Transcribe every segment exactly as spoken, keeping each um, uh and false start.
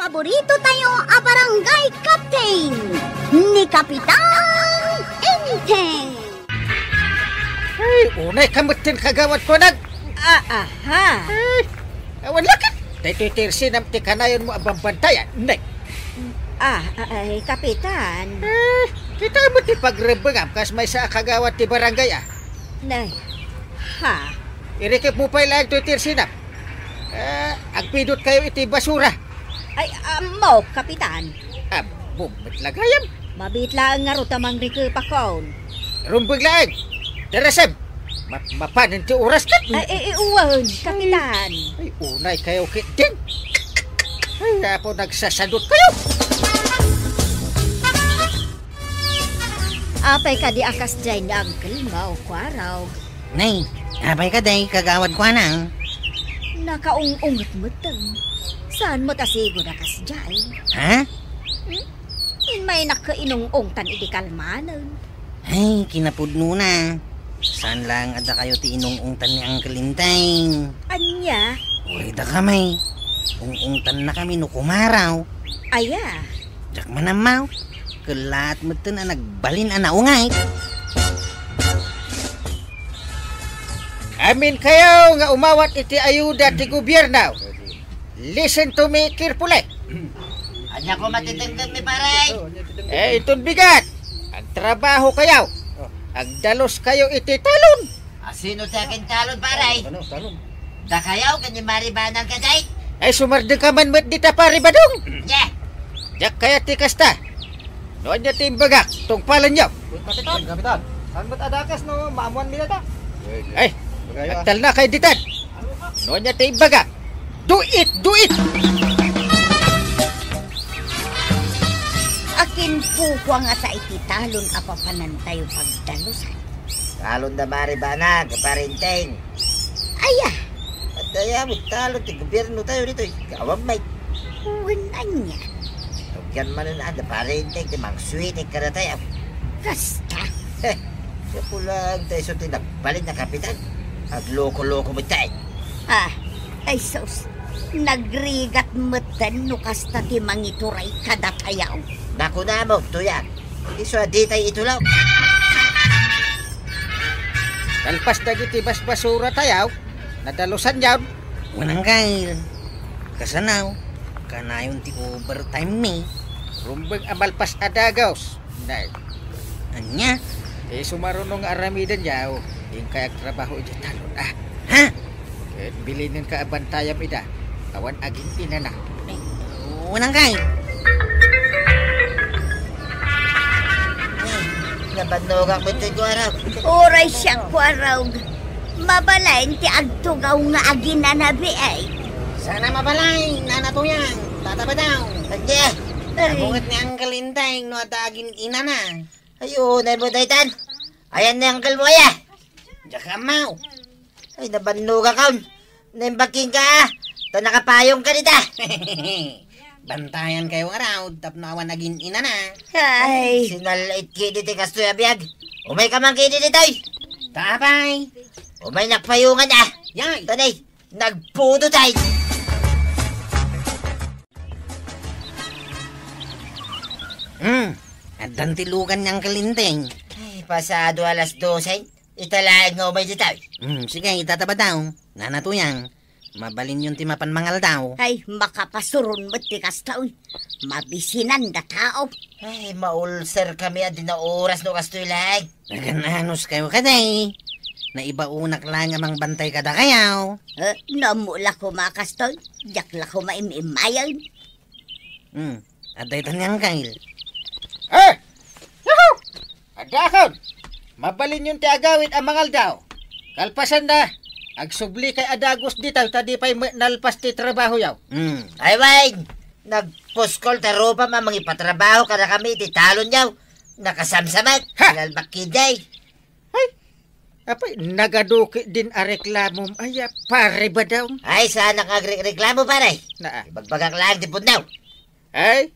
Paborito tayo a barangay captain, ni Kapitan Enteng. Ay, unay ka met ti kagawad ko, nag- Ah, aha. Ay, awan lakit. Daytoy ti irsinam ti kanayon mo a bambantayan, ne. Ah, ay, Kapitan. Eh, kita mo ti pagrebengam kas maysa a kagawad ti barangay, ah. Nay, ha? Irikip mo pay laeng toy ti irsinam. Eh, agpidot kayo iti basura. Ay, ammo, Kapitan. Ammom met la gayam. Mabiit laeng ngarud ta mangrikepakon. Rumbeng laeng. Darasem. Ma-, mapanen ti oras ket. Ay, ay, ay, uwan, Kapitan. Ay, unay kayo ket din. Ay, apo, nagsasadot kayo. Apay kadi a kasdiay ni Uncle Mau, Kuarog? Nay, apay kadi, kagawad kuana? Nakaung-unget metten. Saan met a sigud a kasdiay? Ha? Hmm? Immaynak inung-ungtan idi kalmanen. Ay, kinapudnona. Saan laeng a dakayo ti inung-ungtan ni Uncle Enteng. Ania? Uray dakami. Ung-ungtannakami no kumaraw. Aya? Diak man ammo. Kellaat metten a nagbalin a naunget. Aminkayo nga umawat iti ayuda ti gobierno. Listen to me carefully. Ania koma ti denggenmi, pare? Eh, inton bigat. Agtrabaho kayo. Agdalus kayo iti talon. A, sino ti agintalon, pare? Ano, talon? Dakayo ken ni Mari Banang kadi? Ay, sumardeng ka man met dita, Pare Badong. Ania? Diak kayat ti kasta. No ania ti imbagak, tungpalenyo. Kapitan, Kapitan. Saan met a dakes no maammoanmi dayta? Ay, agtalna kay ditan. No ania ti imbagak. Do it, do it! Akin puko nga ta iti talon a papanantayo pagdalusan. Talon da Mari Banag, Pare Enteng. Aya? Adda aya met talon ti gobierno tayo ditoy. Awan met. Wen ania? Tugian manen a da Pare Enteng ti mangsuitek kadatayo. Kasta? Heh, siya pula ang tayo ti nagbalin a kapitan. Agloko-loko met tayo. Ah, ay sus. Nagrigat metten no kasta ti mangituray kadatayo. Nakunam, tuyang. Isu a ditay itulaw. Kalpas dagiti basbasura tayo, nadalusanyon. Wen, Uncle. Kasano? Kanayon ti overtime mi. Rumbeng a malpas a dagus. Nay. Ania? Ti sumaruno nga aramidenyo, inkay agtrabaho idiay talon, ah. Ha? Ket bilinenka a bantayam ida. Awan agin-inana. Wen, Uncle. Nabannogak met ti Kuarog. Uray siak, Kuarog. Mabalin ti agtugaw nga agin-inana, biit. Saan a mabalin, Nana Tuyang, Tata Badong. Ania? Ay. Agunget ni Uncle Enteng no adda agin-inana. Ay, unay mo daytan. Ayan ni uncle mo, aya. Diak ammo. Ay, nabannogakon. Naimbag kenka, ta nakapayongka dita. Bantayankayo ngarud tapno awan agin-inana. Ay. Sinal-it ketdi ti kastoy a biag. Umayka man ketdi ditoy. Ta apay? Umaynak payongan, ah. Yay. Tanay, nagpudo tayo. Hmm, addan ti lugan ni Uncle Enteng. Ay, pasado alas dose. Ita laeng nga umay ditoy. Hmm, sige, itata Badong. Nana Tuyang, mabalinyon ti mapan mangaldaw. Ay, makapasuron met ti kastoy. Mabisinanda tao. Ay, maulserkami a di naoras no kastoy laeng. Nagan-anos kayo kadi. Naibaonak laeng a mangbantay kadakayo. Eh, no ammo la koma kastoy, diak la koma im-immayen. Hmm, adda ita ni Uncle. Eh! Yahoo! Addakon! Mabalinyon ti agawid a mangaldaw. Kalpasanna, agsublikay a dagus ditoy ta di pay met nalpas ti trabahoyo. Hmm. Ay, wen! Nagpuskol ta rupam a mangipatrabaho kadakami iti talonyo. Nakasamsamek. Ha! Lalbak ketdi. Ay, apay, nagadu ketdin a reklamom, aya, Pare Badong? Ay, saanak nga agrekreklamo, pare. Naa. Ibagbagak laeng ti pudno. Ay,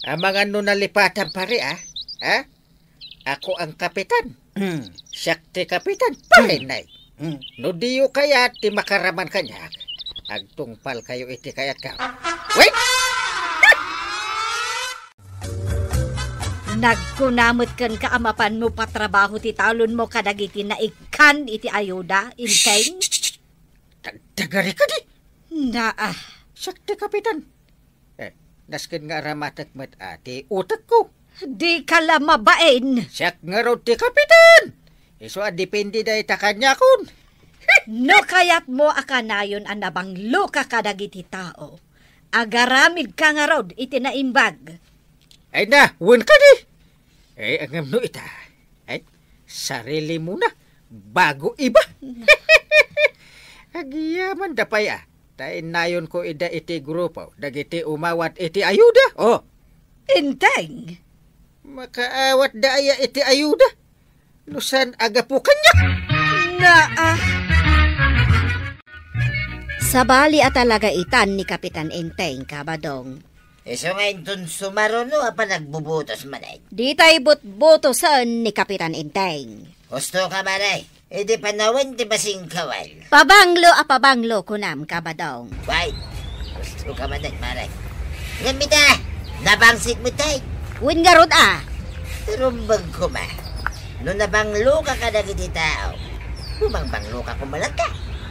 amangan no nalipatan, pare, ah? Ha? Ako ang kapitan. Hmm. Siak ti kapitan, pare, hmm, nay. Hmm. No diyo kayat ti makaraman kaniak, agtungpalkayo iti kayatko. Wait! Nagkuna met kenka a mapanmo patrabaho ti talonmo kadagiti naikkan iti ayuda, Enteng? Dagdagari kadi? Naa. Siak ti kapitan. Eh, nasken nga aramatek met a ti utekko. Dika la mabain. Siak ngarud ti kapitan. Isu a depende dayta kaniakon. No kayatmo a kanayon a nabangloka kadagiti tao, agaramidka ngarud iti naimbag. Ay na, wen kadi. Eh, ngem no ita. Ay, sarili mo na. Bago iba. Agyamanda pay a. Ta innayonko ida iti grupo dagiti umawat iti ayuda. Oh. Enteng. Makaawatda aya iti ayuda? No saan a gapu kaniak? Naa. Sabali a talaga itan ni Kapitan Enteng, Kabadong. Isu nga inton sumaruno a panagbubutos manen. Ditay butbutosen ni Kapitan Enteng. Husto ka, Mare. Idi panawen ti basing kawal. Pabanglo a pabanglo, kunam, Kabadong. Bay, husto ka manen, Mare. Ngem ita, nabangsit mo tay. Wen ngarud a. Rumbeng koma. No nabangloka kadagiti tao, bumangbangloka koma latta.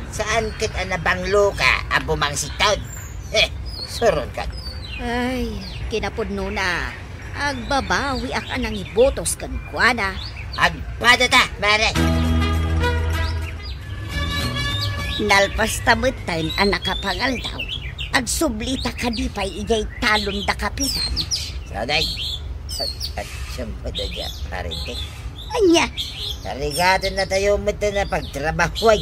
Saan ket a nabangloka a bumangsit taon. Eh, suron ka. Ay, kinapudnona. Agbabawiak a nangibutos kenkuana. Agpadata, Mare. Nalpasta metten a nakapangaldaw. Agsublita kadi pay idiay talon da Kapitan. Saday. At, at siyempre da dya, Pare Enteng. Ania? Tarigatan na tayo metten a pagtrabahuan.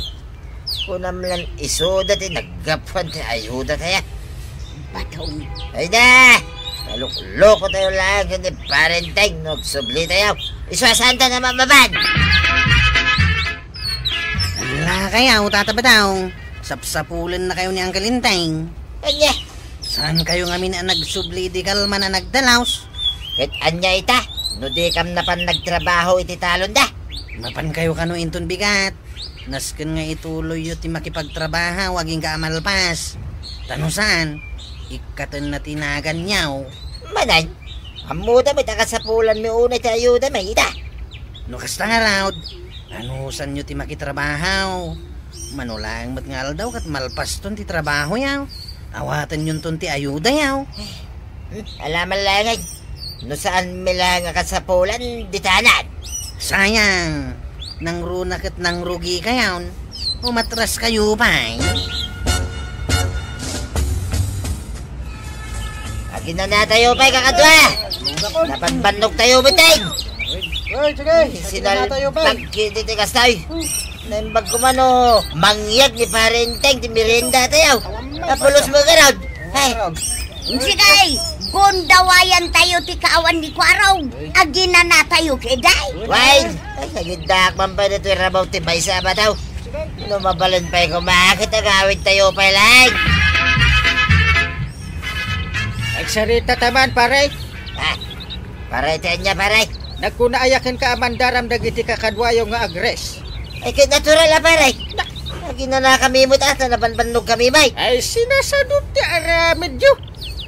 Kunam lan isuda ti naggapuan ti ayuda tayo. Batong. Ay na! Nalukloko tayo lang ni Pare Enteng no agsubli tayo. Isu a saan ta na mamaban? Ala kayo, Tata Batong. Sapsapulan na kayo ni Uncle Enteng. Ania? Saan kayo ngamin a nagsubli di kalman a nagdalaus? Ket ania ita? No di kam napan nagtrabaho iti talon da? Mapan kayo kano inton bigat. Nasken nga ituloyyo ti makipagtrabaho agingga a malpas. Ta no saan, ikkaten na ti naganyo. Manen, ammoda met a kasapulanmi unay ti ayudami ita. No kasta ngarud, anusanyo ti makitrabaho. Mano laeng met nga aldaw ket malpaston ti trabahoyo. Awatenyonton ti ayudayo. Hmm, ala man laeng. No saanmi la nga kasapulan, ditanan. Sayang, nangruna ket nangrugi kayon. Umatras kayo pay. Aginana tayo pay, kakadua. Nabanbannog tayo, bitay. Hoy, sige. Sinal Aginana tayo pay. Pagkiti ti kastoy. Naimbag ko man, oh, mangyag ni Pare Enteng ti merienda tayo. Awan man. Napulos mo, garod. Ay. Sige, gundawayan tayo ti kaawan ni Kuarog. Aginana tayo, kiday. Why? Ay, nagiddak man pa dito yung rabaw ti maysa a bataw. No mabalin pa'y kumakit, agawid tayo pa'y laeng. Agsarita ta man, pare. Ah, pare, ti anya, pare? Nagkuna aya kenka a mandaram dagiti kakaduayo nga agres. Ay, ket natural a, pare. Na- Aginana kami met, ah, ta nabanbannog kami, bay. Ay, sinasadot ti aramidyo.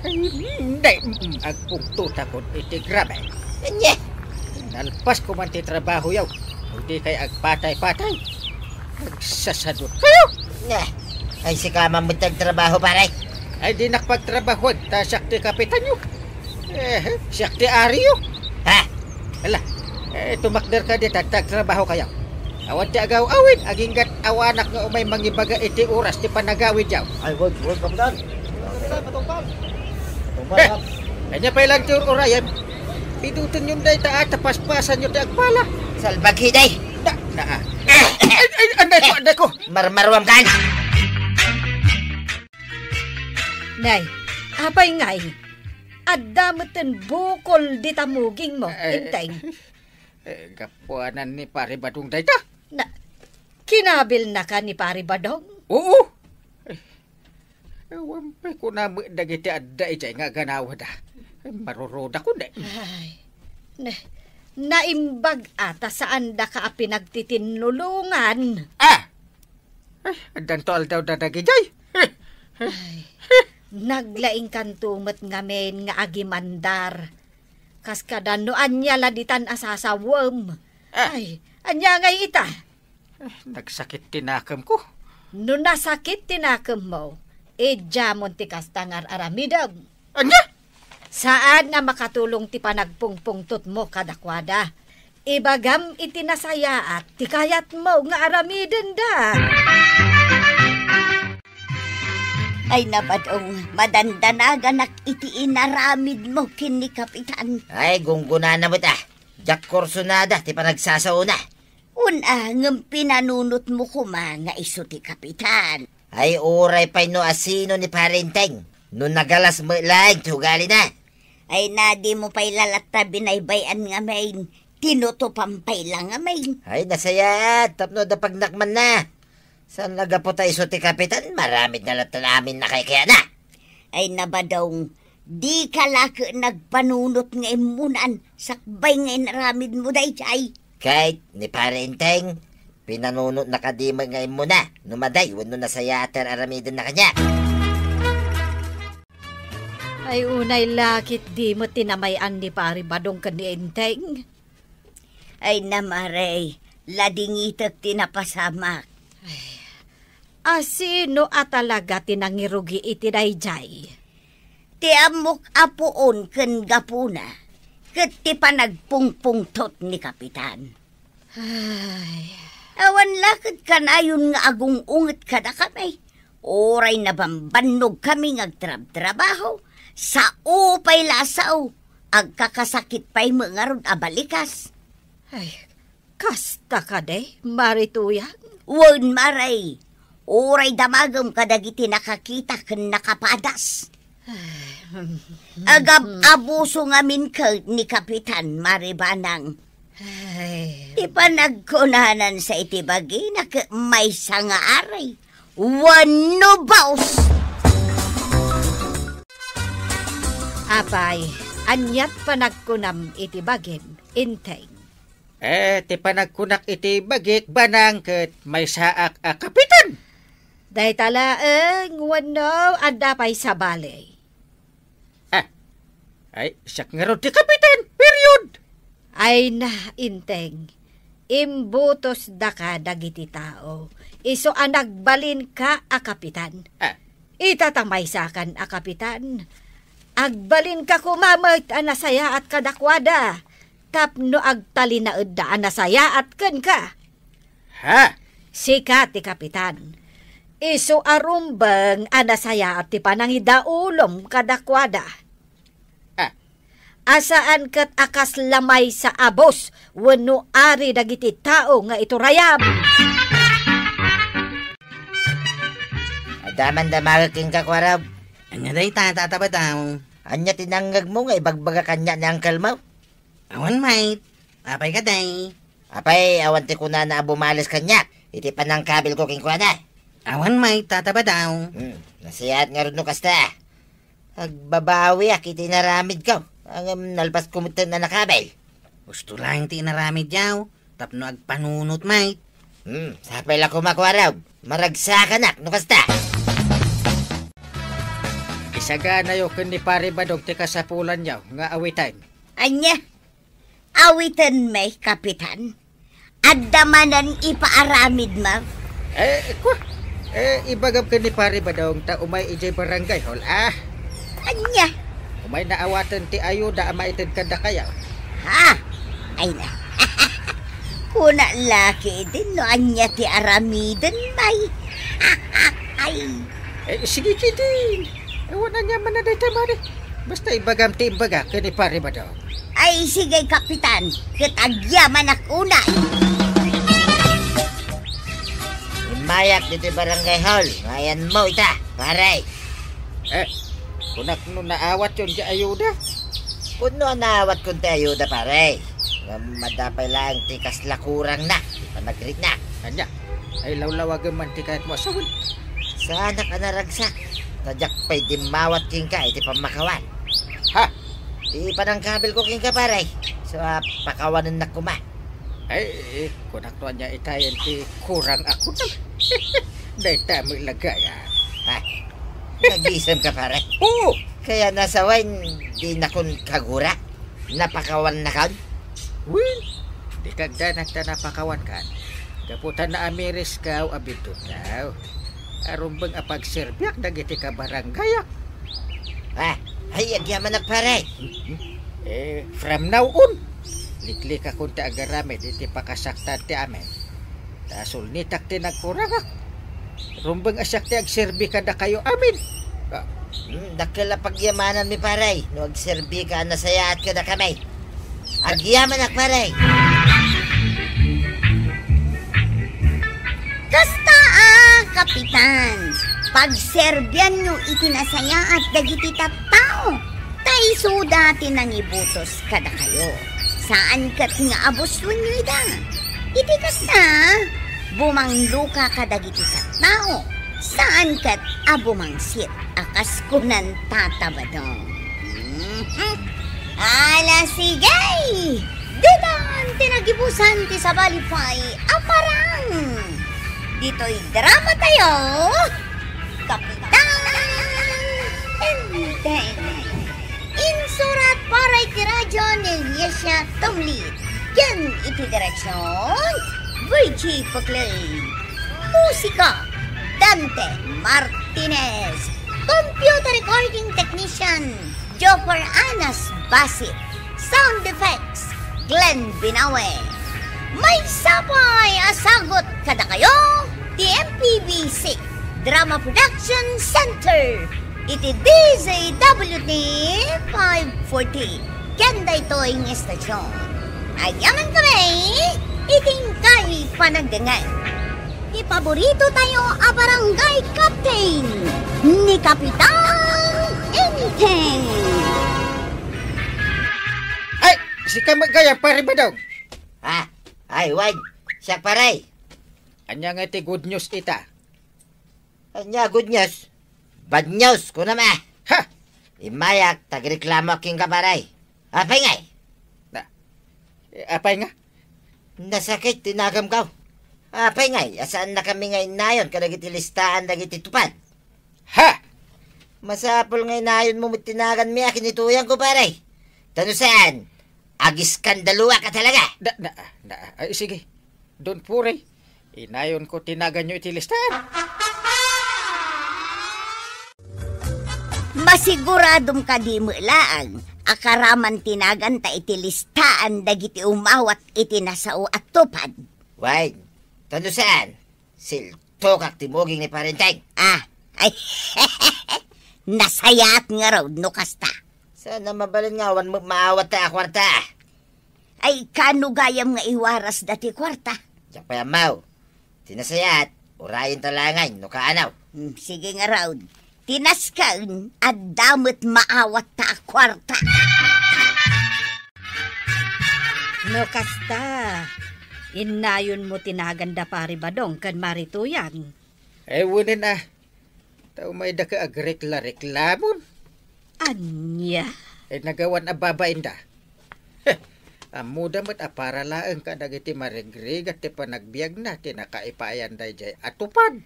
Ay, hindi. Mm, agpungto takon iti grabe. Anya? Nalpas ko man ti trabaho yaw. Hindi kay agpatay-patay. Nagsasadot kayo. Nah, ay, sika man met nagtrabaho, pare. Ay, di nakpagtrabaho, ta siak ti kapitanyo. Eh, siak ti ariyo. Ha? Ala, eh, tumakder ka dita, tagtrabaho kayo. Awan ti agaw-awid, aginggat awanak nga umay mangibaga iti oras ti panagawid yaw. Ay, wag, wag, kapitan. Kapitan, matungpal. Matungpal, eh, ha? Kanya pa'y lang ti ur-urayem. Piduton yung day ta, ah, tapaspasan nyo ti agpala. Salbagi, day. Da, da, ah. Ay, ay, anday ko, anday ko. Marmaruam kan. Nay, apay ngay? Adda metten bukol dita mugingmo, eh, Enteng. Eh, gapuanan ni Pare Badong dayta. Na, kinabilnaka ni Pare Badong? Oo. Eh, awan pay kunam dagiti adda idiay nga aganawada. Eh, maruruda ko, ne. Ay, ne, naimbag a ta saandaka a pinagtitinulongan. Ah! Ay, addanto aldaw da dagidiay. Ay, naglaingkanto met ngamin nga agimandar. Kas kada no ania la ditan a sasawem. Ah. Ay, ania ngay ita? Eh, nagsakit ti nakemko. No nasakit ti nakemmo, idiamon ti kasta nga ar-aramidem. Ania? Saan nga makatulong ti panagpungpungtotmo kadakuada. Ibagam iti nasayaat ti kayatmo nga aramidenda. Ay, Nabadong, madandanaganak iti inaramidmo ken ni Kapitan. Ay, gunggonana met a. Diak kursunada ti panagsasaona. Una, ngem pinanunotmo koma nga isu ti Kapitan. Ay, uray pay no asino ni Pare Enteng. No nagalas met laeng ti ugalina. Ay, na, dimo pay la latta binaybay-an ngamin. Tinutopan pay la ngamin. Ay, nasayaat, tapno adda pagnakmanna. Saan a gapu ta isu ti Kapitan, maramidna latta amin a kaykayatna. Ay, Nabadong, dika la ket nagpanunot nga immunan, sakbay nga inaramidmo daydiay. Ket ni Pare Enteng, pinanunotna kadi met nga immuna, no maday wenno nasayaat ti ar-aramidenna kaniak. Ay, unay la ket di met tinamay-an ni Pare Badong ken ni Enteng. Ay, Nabadong, ladingitek ti napasamak. Ay, asino a talaga ti nangirugi iti daydiay? Ti ammok a puon ken gapuna, ket ti panagpungpungtot ni Kapitan. Ay. Awan la ket kanayon nga agung-unget kadakami. Uray nabambannogkami nga agtrabtrabaho, sao pay la a sao, agkakasakit pay met ngarud a balikas. Ay, kasta kadi, Mari Tuyang? Wen, Mari. Uray damagem kadagiti nakakita ken nakapadas. Agab-abuso ngamin ket ni Kapitan Mari Banang. Ay. Ti panagkunanansa iti bagina ket maysa nga ari wenno baos. Apay, aniat panagkunam iti bagim, Enteng? Eh, ti panagkunak iti bagik, Banang, ket maysaak a kapitan. Dayta laeng wenno adda pay sabali? Ah, ay, siak ngarud ti kapitan, period. Ay na, Enteng, imbutosdaka dagiti tao. Isu a nagbalinka a kapitan. Ah. Ita ta maysakan a kapitan. Agbalinka koma met a nasayaat kadakuada. Tapno agtalinaedda a nasayaat kenka. Ha? Sika ti kapitan. Isu a rumbeng a nasayaat ti panangidaulom kadakuada. Ah. A saan ket a kasla maysa a boss wenno ari dagiti tao nga iturayam. Adda man damagek kenka, Kuarab. Ania dayta, Tata Badong? Ania ti nangngegmo nga ibagbaga kaniak ni uncle mo? Awan met. Apay kadi? Apay, awan ti kunana a bumales kaniak iti panangkabilko kenkuana? Awan met, Tata Badong. Hmm, nasayaat ngarud no kasta. Agbabawiak iti inaramidko. Ngem nalpasko metten a nakabil. Husto laeng ti inaramidyo, tapno agpanunot met. Hmm, sapay la koma, Kuarab. Maragsakanak no kasta. Isaganayo ken ni Pare Badong ti kasapulanyo nga awiten. Ania? Awiten met, Kapitan? Adda manen ipaaramidmo? Eh, kua, eh, ibagam ken ni Pare Badong ta umay idiay barangay hall, ah. Ania? Umay naawaten ti ayuda a maited kadakayo. Ha? Ay na. Kuna la ketdin no ania ti aramiden, bay. Ay. Eh, sige ketdin. Awan aniamanna dayta, Mari. Basta ibagam ti imbaga ken ni Pare Badong. Ay, sige, Kapitan. Ket agyamanak unay. Immayak ditoy barangay hall. Ayanmo ita, pare. Eh, kunak no naawatyon ti ayuda? Pudno a naawatkon ti ayuda, pare. Ngem adda pay laeng ti kasla kurangna ti panagriitna. Ania? Ay, lawlawagem man ti kayatmo a sawen. Saanak a naragsak, ta diak pay dimmawat kenka iti pammakawan. Ha? Ti panangkabilko kenka, pare. So, ah, pakawanennak koma. Ay, eh, kunak no ania itayen ti kurang a kunam. Dayta met la gayam. Ha? Nagisemka, pare? Oo. Kaya nasawen, dinakon kagura? Napakawannakan? Wen, di kagdanag ta napakawankan. Gapu ta naamiriskaw a biddutaw. Arumbeng a pagserbiak dagiti kabarangayak. Ah, ay, agyamanak, pare. Eh, from now on, liklikakon ti agaramid iti pakasaktan ti amin. Ta sulnitak ti nagkurangak. Rumbeng a siak ti agserbi kadakayo amin. Ah. Hmm, dakkel a pagyamananmi, pare, no agserbika a nasayaat kadakami. Agyamanak, pare. Kasta a, Kapitan, pagserbianyo iti nasayaat dagiti tattao. Ta isuda ti nangibutos kadakayo. Saan ket nga abusuenyo ida. Iti kasta, bumangloka kadagiti tattao. Saan ket a bumangsit a kas kunan Tata Badong. Mhm. Ala, sige! Ditan ti nagibusan ti sabali pay a parang. Ditoy drama tayo, Kapitan Enteng. Insurat para iti radyo ni Liesia Tumlid. Ken iti direksion, Virgie Puclay. Musika, Dante Martinez. Computer recording technician, Joffer Anas Basit. Sound effects, Glenn Binawe. Maysa pay a sagut kadakayo ti M P B C Drama Production Center iti D Z W T five forty ken daytoy nga estasion. Agyaman kami iti inkay panagdengngeg. Ti paborito tayo a barangay captain, ni Kapitan Enteng. Ay, sika met gayam, Pare Badong. Ah, ay, wen, siak, pare. Ania nga ti good news ita? Ania good news? Bad news, kunam a. Ha? Immayak, ta agreklamoak kenka, pare. Apay ngay? Na, eh, apay nga? Nasakit ti nagamko. Apay ngay, a saannakami nga innayon kadagiti listaan dagiti tupad? Ha? Masapul nga inayonmo met ti naganmi a kinituyangko, pare. Ta no saan, agiskandaluak a talaga. Da, da, da, ay, sige. Don't worry. Inayonko ti naganyo iti listaan. Masiguradom kadi met laeng a karaman ti naganta iti listaan dagiti umawat iti nasao a tupad? Wen, ta no saan, siltokak ti muging ni Pare Enteng. Ah, ay, nasayaat ngarud no kasta. Saan a mabalin nga awan met maawatta a kuarta? Ay, kaano gayam nga iwarasda ti kuarta? Diak pay ammo. Ti nasayaat, urayenta laengen no kaano. Hmm, sige ngarud. Ti nasken, adda met maawatta a kuarta. No kasta, innayonmo ti naganda Pare Badong ken Mari Tuyang. Ay, wenen a. Ta umayda ket agrekla-reklamon. Ania? Eh, nagawan a babainda. Heh, ammoda met a para laeng kadagiti marigrigat ti panagbiagna ti nakaipaayanda idiay a tupad.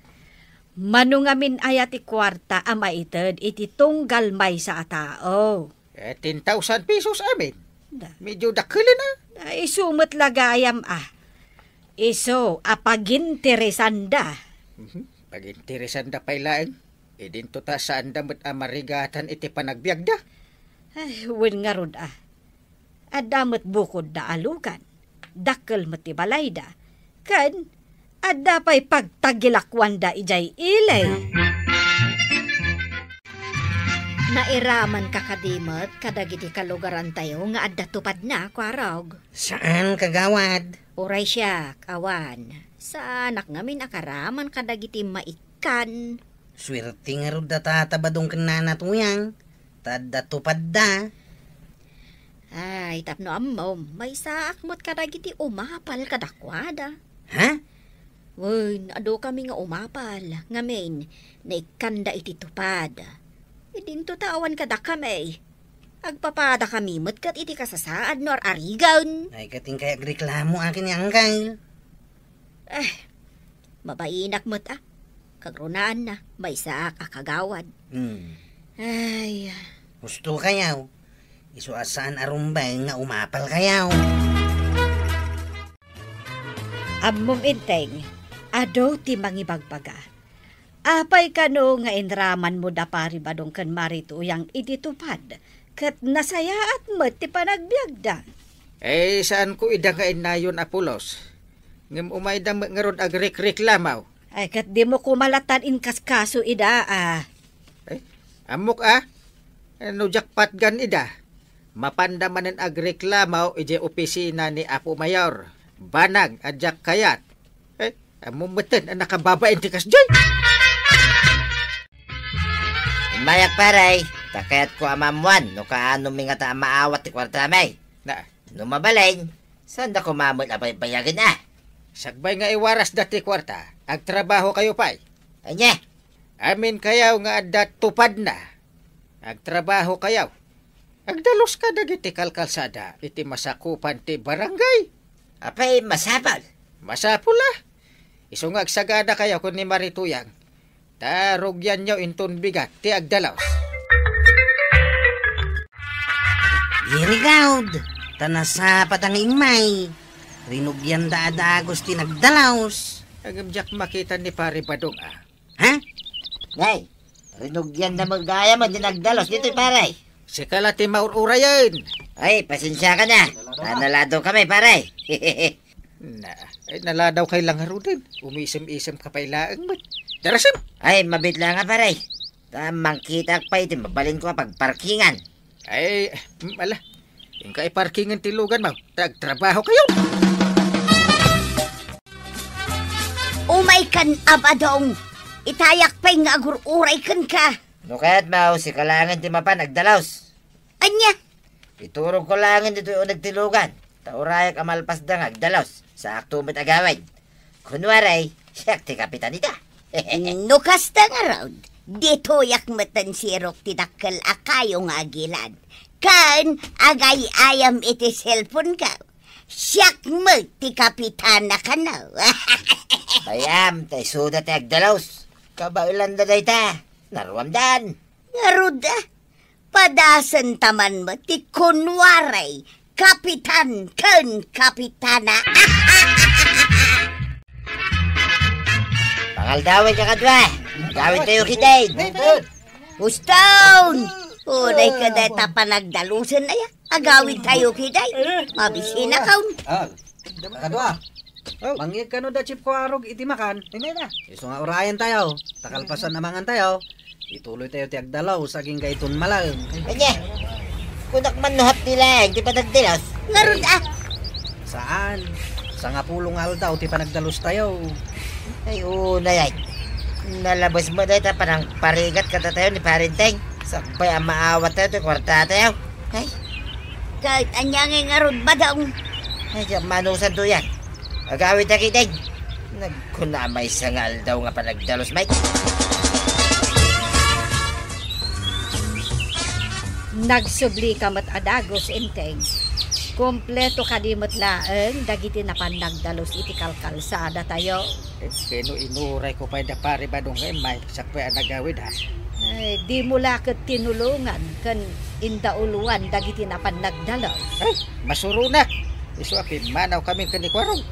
Mano ngamin aya ti kuarta a maited iti tunggal maysa a tao? Eh, ten thousand pesos amin. Da. Medyo dakkelen a. Da, isu met la gayam a. Isu a paginteresanda. Mhm. Paginteresanda pay laeng. Idinto ta saanda met a marigatan iti panagbiagda. Ay, wen ngarud a. Adda met bukodda a lugan. Dakkel met ti balayda. Ken adda pay pagtagilakuanda idiay ili. Nairamanka kadi met kadagiti kalugarantayo nga adda tupadna, Kuarog? Saan, kagawad. Uray siak, awan. Saanak ngamin a karaman kadagiti maikkan. Suerte ngarud da Tata Badong ken Nana Tuyang, ta adda tupadda. Ay, tapno ammom, maysaak met kadagiti umapal kadakuada. Ha? Wen, adu kami nga umapal, ngamin, naikkanda iti tupad. Idinto ta awan kadakami. Agpapada kami met ket iti kasasaad no ar-arigen. Ay, ket inkay agreklamo akin ni Angkel. Eh, mabainak met a. Kagrunaanna, maysaak a kagawad. Hmm. Ay. Husto kayaw. Isu a saan a rumbeng nga umapalkayo. Ammom, Enteng, adu ti mangibagbaga. Apay kano nga inramanmo da Pari Badong ken Mari Tuyang iti tupad, ket nasayaat met ti panagbiagda? Eh, saanko ida nga innayon, Apolos. Ngem umayda met ngarud agrikreklamo. Ay, ket dimo koma lattan inkaskaso ida, a. Eh, ammok, a? No diak patgan ida, mapanda manen agreklamo idiay opisina ni Apo Mayor. Banag a diak kayat. Eh, ammom metten a nakababain ti kasdiay. Immayak, pare, ta kayatko a maammuan no kaano mi ngata a maawat ti kuartami. Na. No mabalin, saanda koma met a baybayagen, a? Sakbay nga iwarasda ti kuarta, agtrabahokayo pay. Ania? Aminkayo nga adda tupadna. Agtrabahokayo. Agdaluska dagiti kalkalsada iti masakupan ti barangay. Apay, masapul? Masapul, a. Isu nga agsaganakayo ken ni Mari Tuyang, ta rugianyo inton bigat ti agdalus. Irigawd, ta nasapa ta nga immay. Rinugianda a dagus ti nagdalus. Ngem diak makita ni Pare Badong, a. Ha? Nay, rinugianda met gayam ti nagdalus ditoy, pare. Sika la ti maur-urayen. Ay, pasensiaka na. Ta naladawkami, pare. Na, ay, naladawkay la ngaruden. Umisem-isemka pay laeng met. Darasim! Ay, mabiit la nga, pare. Ta mangkitak pay iti mabalinko a pagparkingan. Ay, mm, ala. Inka iparkingen ti luganmo. Ta agtrabahokayo. Umaykan, a Badong. Itayak pay nga agur-uray kenka. No kayatmo, sika laengen ti mapan agdalus. Ania? Iturogko laengen ditoy uneg ti lugan. Ta urayak a malpasda nga agdalus. Saakto met agawid. Kunwari, siak ti kapitan ita. No kasta ngarud, ditoyak metten sirok ti dakkel a kayo nga agilad. Ken agay-ayam iti cellphone-ko. Siak met ti kapitana kano. Bayam, ta isuda ti agdalus. Kabaelanda dayta. Naruamdan. Ngarud, a, padasenta man met ti kunwari, kapitan ken kapitana. Pangaldawen ka kadua. Agawidtayo ketdin. Uston! Uray ka dayta panagdalusen aya. Agawidtayo ketdin. Mabisinakon. Ah, kadua. Oh. Mangyeg kano da Chief Kuarog iti makan. Ay, na. Isu nga urayentayo. Ta kalpasan a mangantayo, ituloytayo ti agdalus agingga iton malem. Ania? Kunak man no hapdi laeng ti panagdalus. Ngarud, a. Saan. Sangapulo nga aldaw ti panagdalustayo. Ay, unay, ay. Nalabes met dayta panangparigat kadatayo ni Pare Enteng. Sakbay a maawattayo ti kuartatayo. Ay. Ket ania ngay ngarud, Badong? Ay, diak manusanto yan. Agawidta ketdin. Nagkuna a maysa nga aldaw nga panagdalus, Mike. Nagsublika met a dagus, Enteng. Kompleto kadi met laeng dagiti napan nagdalus iti kalkalsadatayo. Eh, ket no inurayko pay da Pare Badong nga immay, sakbay a nagawid, a. Ay, dimo la ket tinulongan ken indauloan dagiti napan nagdalus. Ay, masuronak. Isu a pimmanawkami ken ni Kuarog.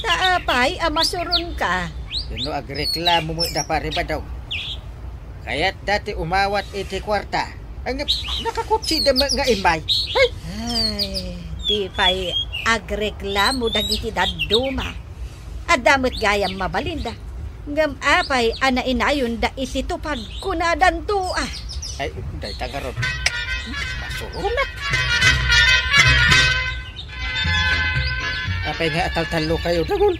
Ta apay a masuronka? Wenno agreklamo met da Pare Badong. Kayatda ti umawat iti kuarta. Ay, nga, nakakutsida met nga immay. Ay! Ay, di pay agreklamo dagiti dadduma. Adda met gayam mabalinda. Ngem apay a nainayonda iti tupad, kunadanto, a. Ay, dayta ngarud. Masuronak. Apay nga ataltallokayo, Dagul?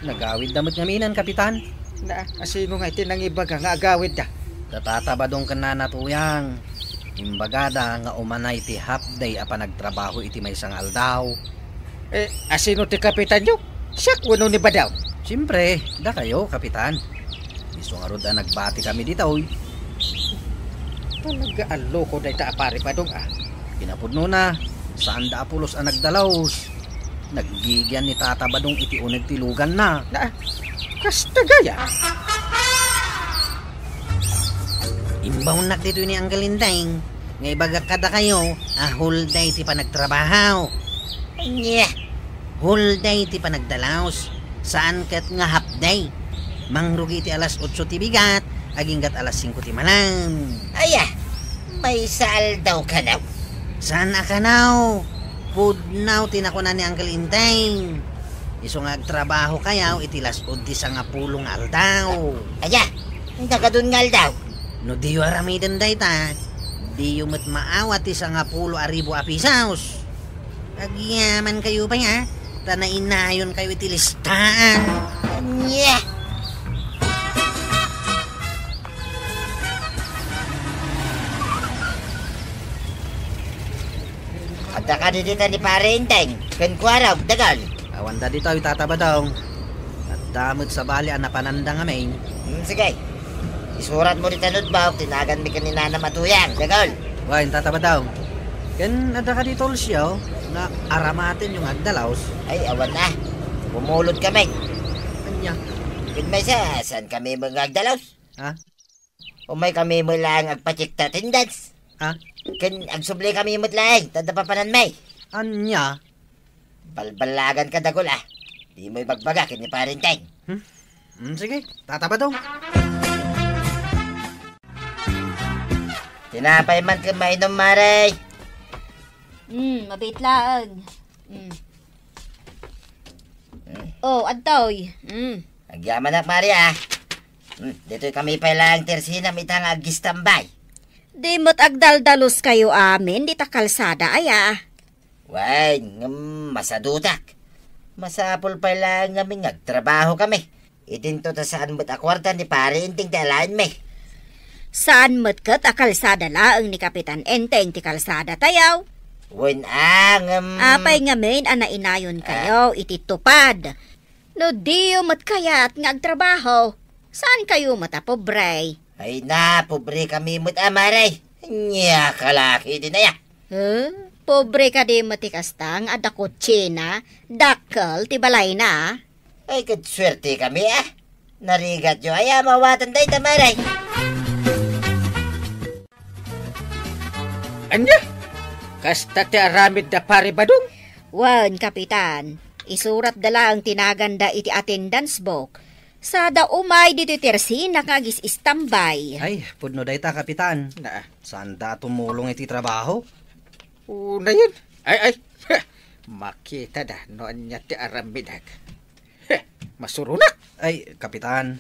Nagawidda met ngamin, Kapitan. Na, asino nga iti nangibaga nga agawidda? Da Tata Badong ken Nana Tuyang. Imbagada nga umanay ti half day a panagtrabaho iti maysa nga aldaw. Eh, asino ti kapitanyo? Siak wenno ni Badong? Siempre, dakayo, Kapitan. Isu ngarud a nagbatikami ditoy. Talaga a loko dayta a Pare Badong, a. Kinapudnona, saanda a pulos a nagdalus. Naggigian ni Tata Badong iti uneg ti luganna. Na, kasta gayam. Imbawnak ditoy ni Anggal Enteng. Nga ibagak kadakayo a whole day ti panagtrabaho. Ania? Whole day ti panagdalaos. Saan ket nga half day. Mangrugi ti alas otso ti bigat, aginggat alas singko ti malam. Aya, maysa aldaw kanaw? Saan a kanaw? Pudno ti nakuna ni Uncle Enteng. Isu nga agtrabaho kayaw iti las-ud ti sangapulo nga aldaw. Aya, nakadun nga aldaw? No diyo aramiden dayta, diyo met maawat ti sangapulo a ribu a pisos. Agyaman kayo pay, a, ta nainayon kayo iti listaan. Ania? Adda kadi dita ni Pare Enteng ken Kuarog, Dagol? Awanda ditoy, Tata Badong. Adda met sabali a napananda ngamin. Hmm, sige. Isuratmo dita notebook ti naganmi ken ni Nanam a Tuyang, Dagol. Wen, Tata Badong. Ken adda kadi tulsyo nga aramatenyo nga agdalaos? Ay, awan a. Bumulod kami. Ania? Ket maysa, saan kami met nga agdalaos? Ha? Umay kami met laeng agpa-check ta attendance. Ha? Ken agsubli kami met laeng, ta adda papananmi. Ania? Balballagan ka, Dagol, a. Dimo ibagbaga ken ni Pare Enteng. Hmm? Hmm, sige, Tata Badong. Tinapay man ken mainom, Mare. Hmm, mabiit laeng. Hmm. Hmm. Oh, adtoy. Hmm. Agyamanak, Mare, a. Hmm, ditoy kami pay laeng ti ersinam ita nga agistambay. Di met agdaldalos kayo amin dita kalsada, aya? Wen, ngem masadutak. Masapul pay laeng ngamin nga agtrabaho kami. Idinto ta saan met a kuarta ni Pare Enteng ti alaenmi. Saan met ket a kalsada laeng ni Kapitan Enteng ti kalsada tayaw? Wen a, ngem apay ngamin a nainayon kayo iti TUPAD? No diyo met kayat nga agtrabaho, saan kayo met a pobre? Ay na, pobre kami met a, Mare. Ania ka la ketdin aya? Huh? Pobre kadi met ti kasta nga adda kutsina, dakkel ti balayna? Ay, ket suerte kami, a. Narigatyo aya a maawatan dayta, Mare. Ania? Kasta ti aramid da Pare Badong? Wen, Kapitan. Isuratda laeng ti naganda iti attendance book. Sada umay ditoy ti ersina nga agis-istambay. Ay, pudno dayta, Kapitan. Na. Saanda a tumulong iti trabaho? Unayen. Ay, ay. Makitada no ania ti aramidak. Heh, masuronak. Ay, Kapitan,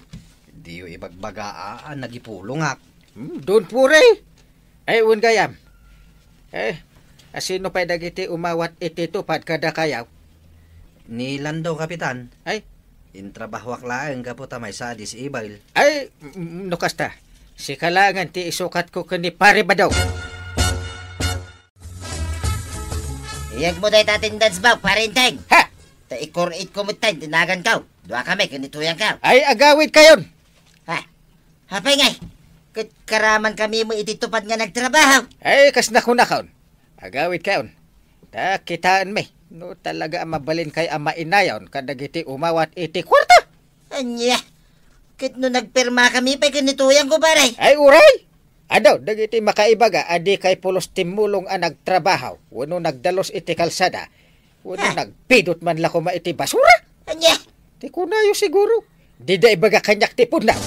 diyo ibagbaga a, a nagipulongak. Hmm, don't worry. Ay, wen gayam. Eh, asino pay dagiti umawat iti TUPAD kadakayo? Ni Lando, Kapitan. Ay. Intrabahoak laeng gapu ta maysa a disable. Ay, mm, no kasta, sika laengen ti isukatko ken ni Pare Badong. Iyegmo dayta attendance book, Pare Enteng. Ha? Ta ikor-itko met ti naganko. Dua kami ken ni Tuyangko. Ay, agawidkayon. Ha? Apay ngay? Ket karaman kami met iti TUPAD nga nagtrabaho. Ay, kas nakunakon. Agawidkayon. Ta kitaenmi no talaga a mabalinkayo a mainayon kadagiti umawat iti kuarta. Ania? Ket no nagpirma kami pay ken ni Tuyangko, pare? Ay, uray! Adu dagiti makaibaga a dikay pulos timmulong a nagtrabaho wenno nagdalos iti kalsada wenno nagpidot man la koma iti basura. Ania? Ti kunayo siguro, dida ibaga kaniak ti pudno.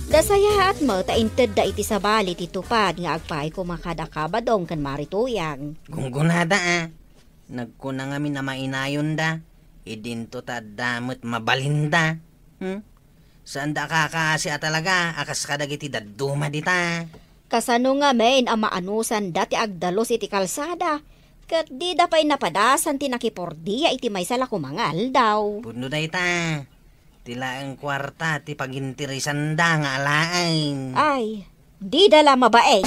Nasayaat met ta intedda iti sabali ti TUPAD nga agpaay koma kadaka Badong ken Mare Tuyang. Gunggonada a. Nagkuna ngamin a mainayonda, idinto ta adda met mabalinda. Hmm? Saanda a kakaasi a talaga a kas kadagiti dadduma dita. Kasano ngamin a maanosanda ti agdalos iti kalsada, ket dida pay napadasan ti nakipordia iti maysa la koma nga aldaw? Pudno dayta, ti laeng kuarta ti paginteresanda nga alaen. Ay, dida la mabain.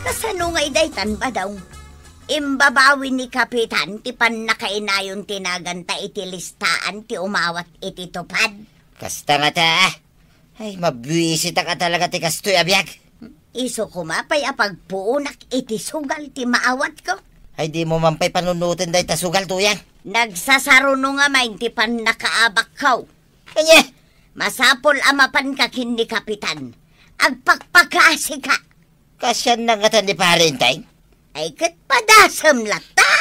Kasano ngay daytan, Badong? Imbabawi ni Kapitan ti pannakainayon ti naganta iti listaan ti umawat iti TUPAD? Kasta ngata, a. Ay, mabuisitak a talaga ti kastoy a biag. Isu koma pay a pagpuonak iti sugal ti maawatko. Ay, dimo man pay panunoten dayta sugal, Tuyang. Nagsasaruno ngamin ti pannakaabakko. Ania, masapul a mapanka ken ni Kapitan. Agpakpakasika. Kasianna ngata ni Pare Enteng? Ay, ket padasem latta.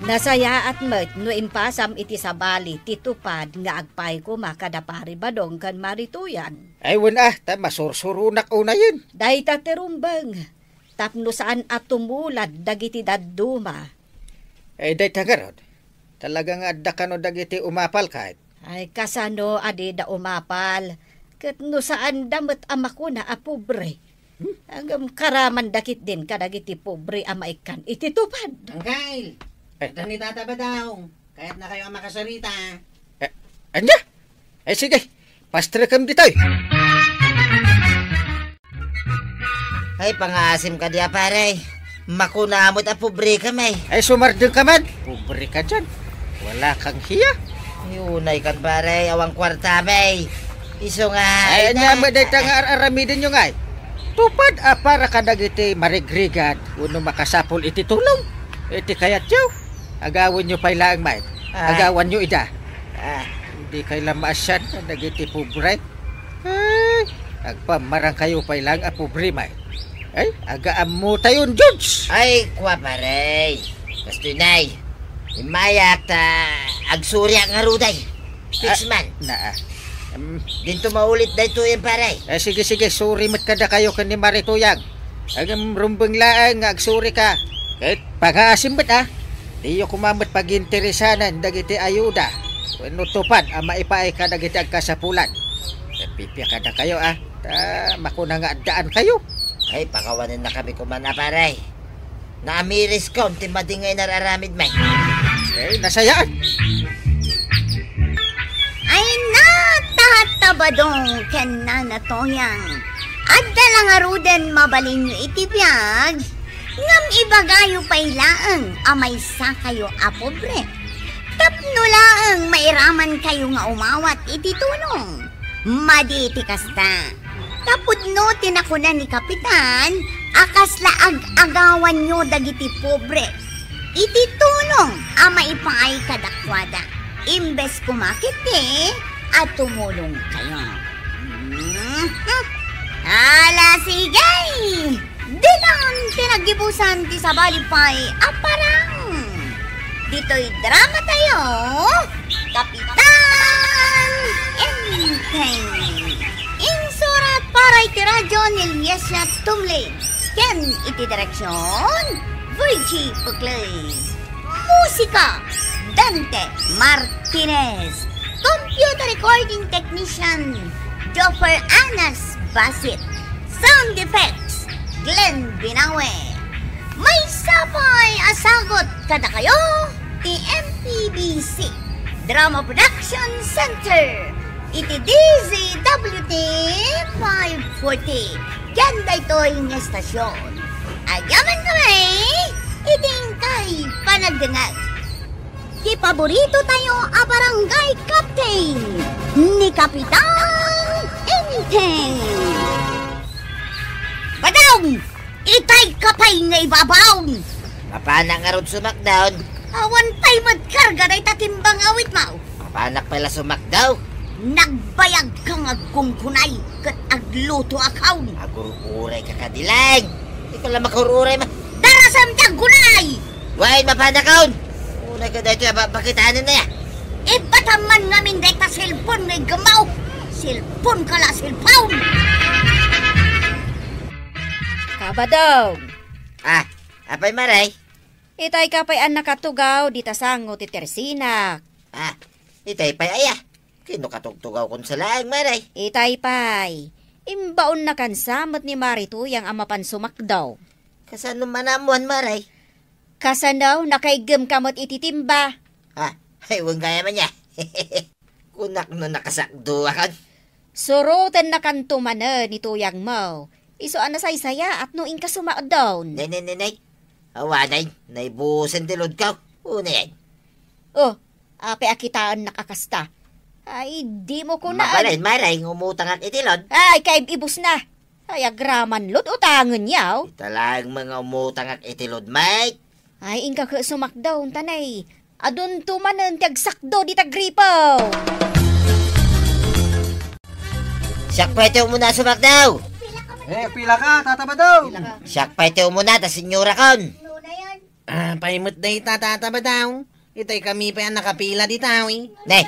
Nasayaat met no impasam iti sabali ti tupad nga agpaay koma kada Pari Badong ken Mari Tuyan. Ay, wen a, ta masursuronak unayen. Dayta ti rumbeng, tapno saan a tumulad dagiti dadduma. Ay, dayta ngarud, talaga nga adda kano dagiti umapal ket? Ay, kasano a dida umapal? Ket no saanda met a makuna a pobre. Hmm? Ngem karamanda ketdin kadagiti pobre a maikkan iti tupad. Angkel, eh, adda ni Tata Badong. Kayatna kayo a makasarita. Eh, ania? Eh, sige. Pastrekem ditoy. Ay, pangaasim kadi a, pare. Makuna met a pobre kami. Ay, sumardeng ka man. Pobre ka diyan. Wala kang hiya. Ay, unay kan, pare. Awan kuarta, bay. Isu nga, ay, ania met dayta nga ar-aramidenyo ngay? Tupad a para kadagiti marigrigat wenno makasapul iti tulong. Iti kayatyo, agawanyo pay laeng, Mike. Ah. Agawanyo ida. Ah. Dikay la maasian kadagiti pobre. Ay, agpammarangkayo pay laeng a pobre, Mike. Ay, agaammotayon, George. Ay, kua, pare. Kastoy, nay. Immayak ta agsuriak ngarud, ay. Fix man. Ah, naa. Em. Dinto maulit daytoyen, pare. Eh, sige, sige, suri met kadakayo ken ni Mari Tuyang. Agem rumbeng laeng nga agsurika. Ket pangaasim met, a. Diyo koma met paginteresanan dagiti ayuda wenno tupad a maipaay kadagiti agkasapulan. Ket pipia kadakayo, a. Ta makuna nga addaankayo. Ay, pakawanennakami koma a, pare. Naamiriskon ti madi nga inar-aramidmi. Eh, nasayaan. Ay, Nata Badong ken Nana Toyang. Adda la ngaruden mabalinyo iti biag, ngem ibagayo pay laeng a maysakayo a pobre. Tapno laeng mairamankayo nga umawat iti tulong. Madi ti kasta. Ta pudno ti nakuna ni Kapitan a kasla ag-agawanyo dagiti pobre iti tulong a maipaay kadakuada, imbes koma ketdi a tumulongkayo. Mhm. Ala, sige! Ditan ti naggibusan ti sabali pay a parang. Ditoy drama tayo, Kapitan Enteng. Insurat para iti radyo ni Liesia Tumlid. Ken iti direksyon, Virgie Puclay. Musika, Dante Martinez. Computer recording technician, Joffer Anas Basit. Sound effects, Glenn Binawe. Maysa pay a sagut kadakayo ti M P B C Drama Production Center iti D Z W T five forty ken daytoy nga estasion. Agyaman kami iti inkay panagdengngeg. Ti paborito tayo a barangay captain, ni Kapitan Enteng. Badong! Itay ka pay nga ibabaon! Mapanak ngarud sumakdaw. Awan pay met karga dayta timbang awit mo. Mapanak pay la sumakdaw. Nagbayag ka nga agkunkunay ket agluto a kaon. Agur-uray ka kadi laeng. Ikaw la makur-uray ma- Darasem ti agkunay! Wen, mapanakon! Unay ka daytoy a ba-, bakitanen na ya. Ibatam man ngamin dayta cellphone nga iggemmo. Cellphone ka la, cellphone! Kabadong! Ah, apay, Maray? Itay ka pay a nakatugaw dita sango ti tersinak. Ah, itay pay aya? Ken no katugtugawkon sa laeng, Maray. Itay pay. Imbaonnakan sa met ni Mari Tuyang a mapan sumakdaw. Kasano man ammoan, Maray? Kasano, nakaiggem ka met iti timba? Ah, ay, wen gayam aya. Kunak no nakasakduakon. Surotennakanto manen ni Tuyang mo. Isu a nasaysayaat no inka sumakdaw. Nay, nay, nay, nay. Awanay, naibusen ti load ko. Unayen. Oh, apay a kitaennak a kasta? Ay, dimo kunaan. Mabalin, Maray, nga umutangak iti load. Ay, kaib-ibus na. Ay, agraman load, utangen yaw. Ita laeng nga umutangak iti load, Mike. Ay, inka ket sumakdaw, tanay. Adunto manen ti agsakdo dita gripo. Siak pay ti umuna, Sumakdaw. Eh, pila ka, Tata Badaw? Siak pay ti umuna, ta senyorakon. Ah, pay met dayta, Tata Badaw. Itay kami pay a nakapila dita, eh. Ne,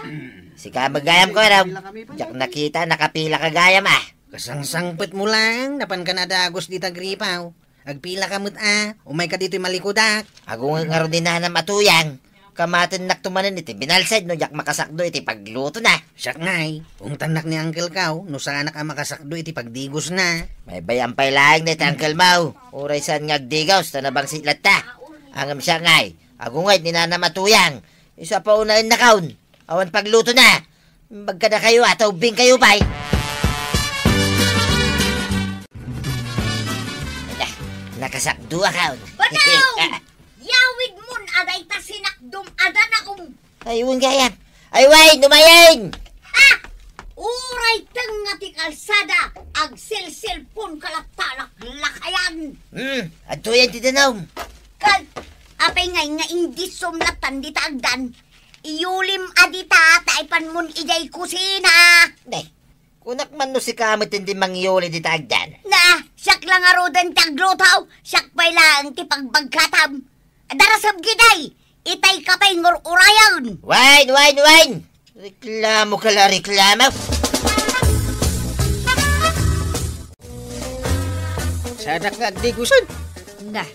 sika met gayam, Kuwarog. Diak nakita, nakapila ka gayam, ah. Kasangsangpetmo laeng, napanka a dagus dita gripo. Agpila ka met a, umayka ditoy malikudak. Agunget ngarud ni nanam a tuyang. Kamatennakto manen iti binalsad no diak makasakdo iti paglutona. Siak ngay, ungtannak ni Uncle Kaw no saanak a makasakdo iti pagdigosna. Maybay-am pay laeng dayta unclemo. Uray saan nga agdigos ta nabangsit latta. Ngem siak ngay, agunget ni nanam a tuyang. Isu a paunaennakon. Awan paglutona. Imbag kadakayo a ta ubbingkayo pay. Ala, nakasakdoakon. Badaw! Ah, yawidmon a dayta sinakdom a danaom. Ay, wen gayam. Ay, wen, umayen! Ha! Uray tengnga ti kalsada, agselselponka latta a laklakayan. Hmm, adtoyen ti danaom. Ket, apay ngay nga indisom lattan dita agdan? Iyolim a dita, ta ipanmon idiay kusina. Day, kunak man no sika met ti mangiyuli dita agdan. Na, siak la ngaruden ti agluto, siak pay laeng ti pagbagkatam. Darasem gidi, itayka pay ngur-urayen. Wen, wen, wen! Reklamoka la, reklamo. Saanak nga agdigosen. Na,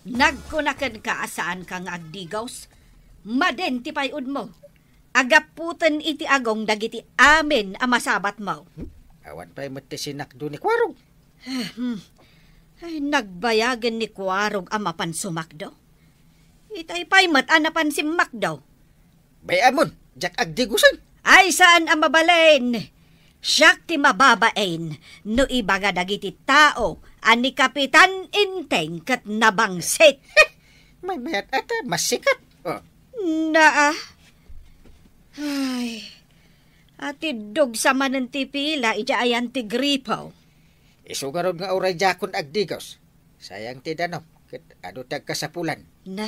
nagkuna kenka a saanka nga agdigos? Madin ti pay-odmo. Agaputen iti agong dagiti amin a masabatmo. Hmm? Awan pay met ti sinakdo ni Kuwarog. Hmm. Ay, nagbayagen ni Kuwarog a mapan sumakdo. Itay pay met a napan simmakdo. Bay-amon, diak agdigosen. Ay, saan a mabalin. Siak ti mababain no ibaga dagiti tao a ni Kapitan Enteng ket nabangsit. Maymayat a ta, masikat. Oh. Naa. Ay, atiddog sa manen ti pila idiay ayan ti gripo. Isu ngarud nga uray diakon agdigos. Sayang ti danom, ket adu ti agkasapulan. Na,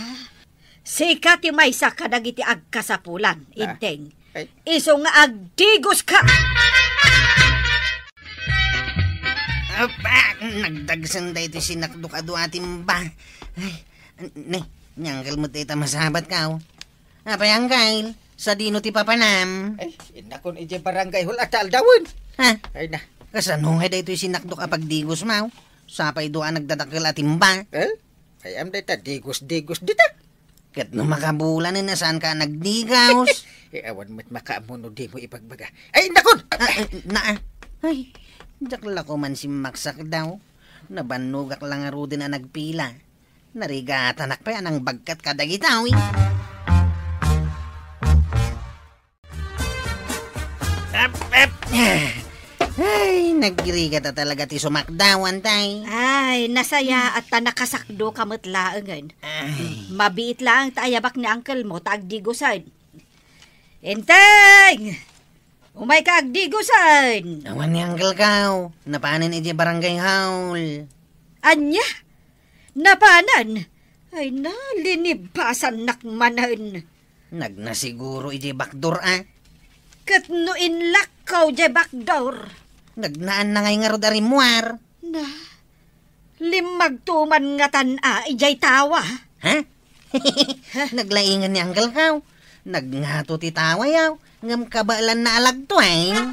sika ti maysa kadagiti agkasapulan, ah, Enteng. Ay. Isu nga agdigoska! Apa, nagdagsen daytoy sinakdok a dua a timba. Ay, ne, ni Uncle met dayta masabatka, oh. Apay, Uncle, sadino ti papanam? Ay, innakon idiay barangay hall a ta aldawen. Ha? Ay na. Kasano ngay daytoy sinakdok a pagdigosmo? Sapay dua a nagdadakkel a timba. Eh? Ay, am dayta digos-digos dita. Ket no makabulanen a saanka a nagdigos. Eh, awan met makaammo no dimo ipagbaga. Ay, innakon! Ah, eh, na, ah. Ay, diak la koma simmaksak daw. Nabannogak la ngaruden a nagpila. Narigatanak pay a nangbagkat kadagita, uy. Ep, ep. Ay, nagrigata talaga ti sumakdawan, tay. Ay, nasayaat ta nakasakdoka met laengen. Ay. Mabiit laeng ta ayabak ni unclemo ta agdigosen. Enteng! Umayka agdigosen! Awan ni Uncle Kaw. Napanen idiay barangay hall. Ania? Napanen? Ay na, linibasannak manen. Nagna siguro idiay bakdor, a. Ket no inlakkaw idiay bakdor. Nagnaanna ngay ngarud a rimmuar. Na, limmagto man ngatan a idiay tawa. Ha? Naglaingan ni Uncle Kaw. Nagngato ti tawa yaw, ngem kabaelanna a lagtueng.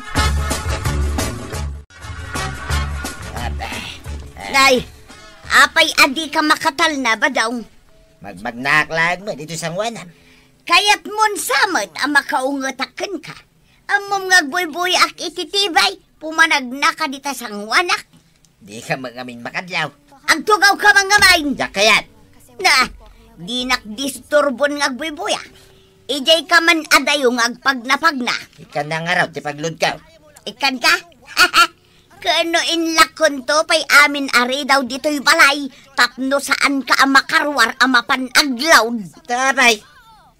Nay, apay a dika makatalna, Badaw? Magmagnaak laeng met iti sangoanam. Kayatmon sa met a makaungetak kenka. Ammom nga agbuybuyaak iti tibay, pumanagnaka dita sangoanak. Dika mangamin makadlaw. Agtugawka mangamin. Diak kayat. Na, dinak disturbon nga agbuybuya. Idiayka man adayo nga agpagnapagna. Ikkanna ngarud ti pagludkaw. Ikkanka? Ken no inlakkonto pay amin a ridaw ditoy balay, tapno saanka a makaruar a mapan aglaud. Tapay,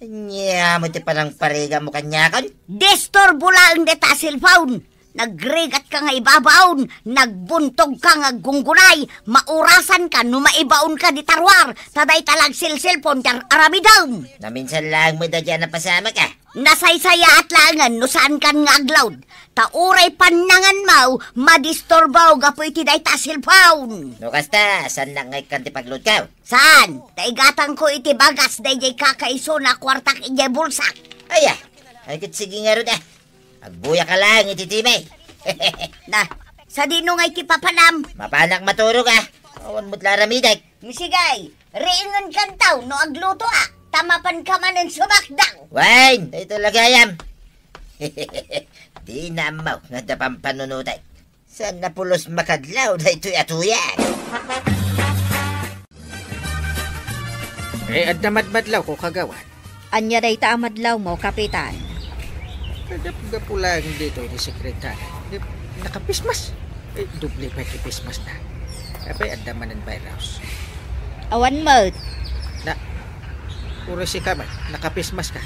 ania met ti panangparigammo kaniakon? Disturbo laeng dita a cellphone. Nagrigat ka nga ibabaon, nagbuntog ka nga aggunggunay, maurasan ka no maibaon ka di taruar, ta dayta la agselselpon ti ar-aramidem. Naminsan laeng met dayta a napasamak, a. Nasaysayaat laengen no saan kan nga aglaud. Ta uray pannangan maw, madisturbo gapu iti dayta a cellphone. No kasta, saannak nga ikkan ti paglaudko? Saan? Ta igatangko iti bagas daydiay kakaisuna a kuartak idiay bulsak. Aya, ay ket sige ngarud, a. Agbuyak ka laeng iti TV. Na, sadino nga iti papanam? Mapanak maturog, a. Awan met la aramidek. Misigay, riingen kantaw no agluto, a. Ta mapan ka manen sumakdaw. Wen, daytoy la gayam. Dina ammo nga adda pampanunotek. Saan a pulos makadlaw daytoy a tuyang? Eh, adda madmadlawko, kagawad. Ania dayta a madlawmo, Kapitan? Kagapgapu laeng ditoy ni Sekretary. Eh, naka-face mask. Eh, doble pay ti face mask na. Apay, adda manen virus. Awan met. Na, uray sika met, naka-face mask ka.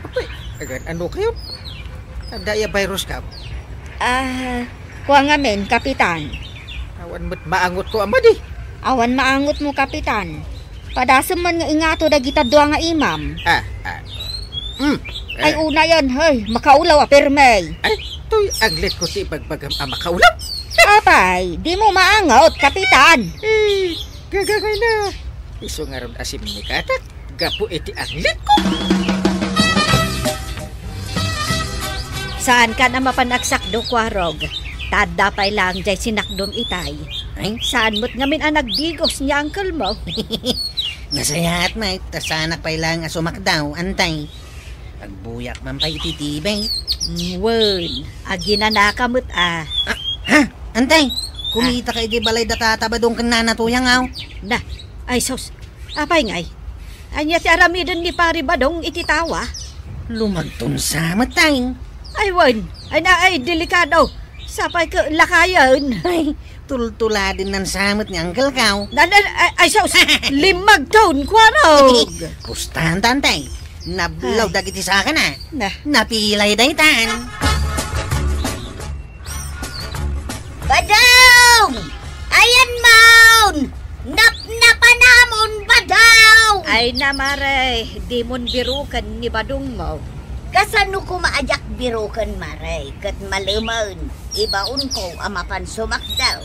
Apay, agan-ano kayo? Adda aya virus ka? Ah, kua ngamin, Kapitan. Awan met maangotko a madi. Awan maangotmo, Kapitan. Padasem man nga ingato dagita dua nga imam. Ah, ah. Hmm. Ay, eh, unayen, hey, makaulaw a pirmi. Ay, toy aglitko ti ibagbagam a makaulaw. Apay, dimo maangot, Kapitan. Eh, gagangay na. Isu ngarud a simnikatak gapu iti aglitko. Saankan a mapan agsakdo, Kuarog. Ta adda pay laeng jay sinakdom itay. Ay? Saan met ngamin a nagdigos ni uncle mo? Nasayaat met, ta saanak pay laeng a sumakdaw, antay. Agbuyak man pay iti TV. Wen, aginanaka met, a. Ah, ha? Antay, kumita ka iti balay da Tata Badong ken Nana Tuyang, aw. Na, ay sus. Apay ngay? Ania ti aramiden ni Pari Badong iti tawa? Lumagton sa met, tay. Ay, wen. Ay, na, ay, delikado. Sapay ket lakayen. Ay, tultuladen nan sa met ni Uncle Kaw. Na, na, ay, ay, sus, limmagton, Kuarog. Kustan, tantay. Nablaw dagiti sakana. Na. Napilay daytan. Badong! Ayan mon! Napnapanamon, Badong! Ay na, Mare, dimon biruken ni Badong mo. Kasano koma a diak biruken, Mare, ket malemen, ibaonko a mapan sumakdaw.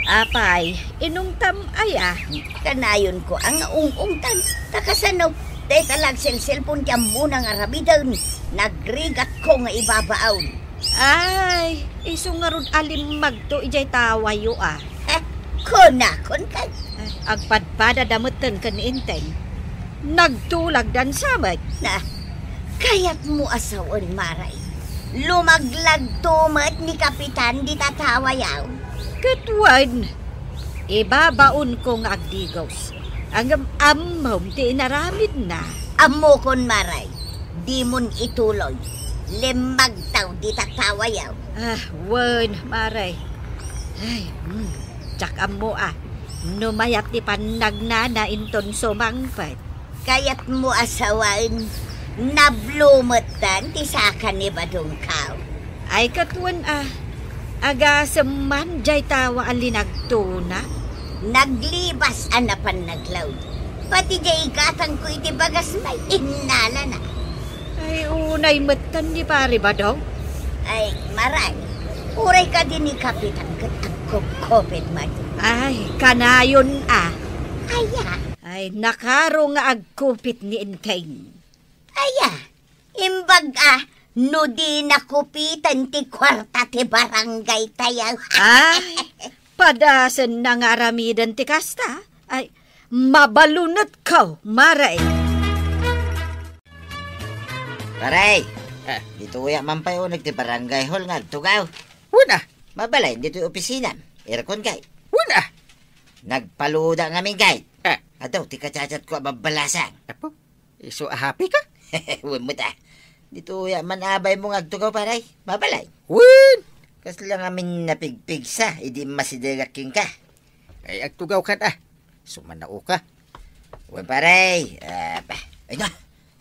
Apay, inungtam aya? Kanayonko a nga ung-ungtan, ta kasano, dayta la agselselpon ti ammona nga aramiden, nagrigatko nga ibabaon. Ay, isu ngarud a limmagto idiay tawayo, a. Eh, kunakon ket. Ay, agpadpadada metten ken ni Enteng. Nagtulagdan sa met. Na, kayatmo a sawen, Mare. Lumaglagto met ni Kapitan dita tawayo. Ket wen, ibabaonko nga agdigos. Ngem ammom ti inaramidna. Ammokon, Mare. Dimon ituloy. Limmagtaw dita tawayo. Ah, wen, Mare. Ay, hmm, diak ammo a no mayat ti pannagnana inton sumangpet. Kayatmo a sawen, nablo metten ti saka ni Badong Kaw. Ay, ket wen a, agasem man diay tawa a linagtona. Naglibas a napan naglaw. Pati diay igatangko iti bagas may innalana. Ay, unay metten ni Pari Badong. Ay, Mare, uray kadi ni Kapitan ket agkupkupit man. Ay, kanayon a. Aya? Ay, nakaro nga agkupit ni Enteng. Aya? Imbag a, no di nakupiten ti kuarta ti barangay tayo. Ay, padasen na nga aramiden ti kasta. Ay, mabalunetko, Mare. Pare, ah, ditoya man pay uneg ti barangay hall nga agtugaw. Wen a. Mabalin ditoy opisinam. Aircon kay. Wen a. Nagpaluda ngamin kay. Ah. Adu ti kachatchatko a babbalasang. Apo, isu a happy ka? Wen met a. Ditoya man abaymo nga agtugaw, pare. Mabalin. Wen. Kasla ngamin napigpigsa, idi masidegak kenka. Ay, agtugawkan a. Sumanaoka. Wen, pare. Ah, pa-, ay na.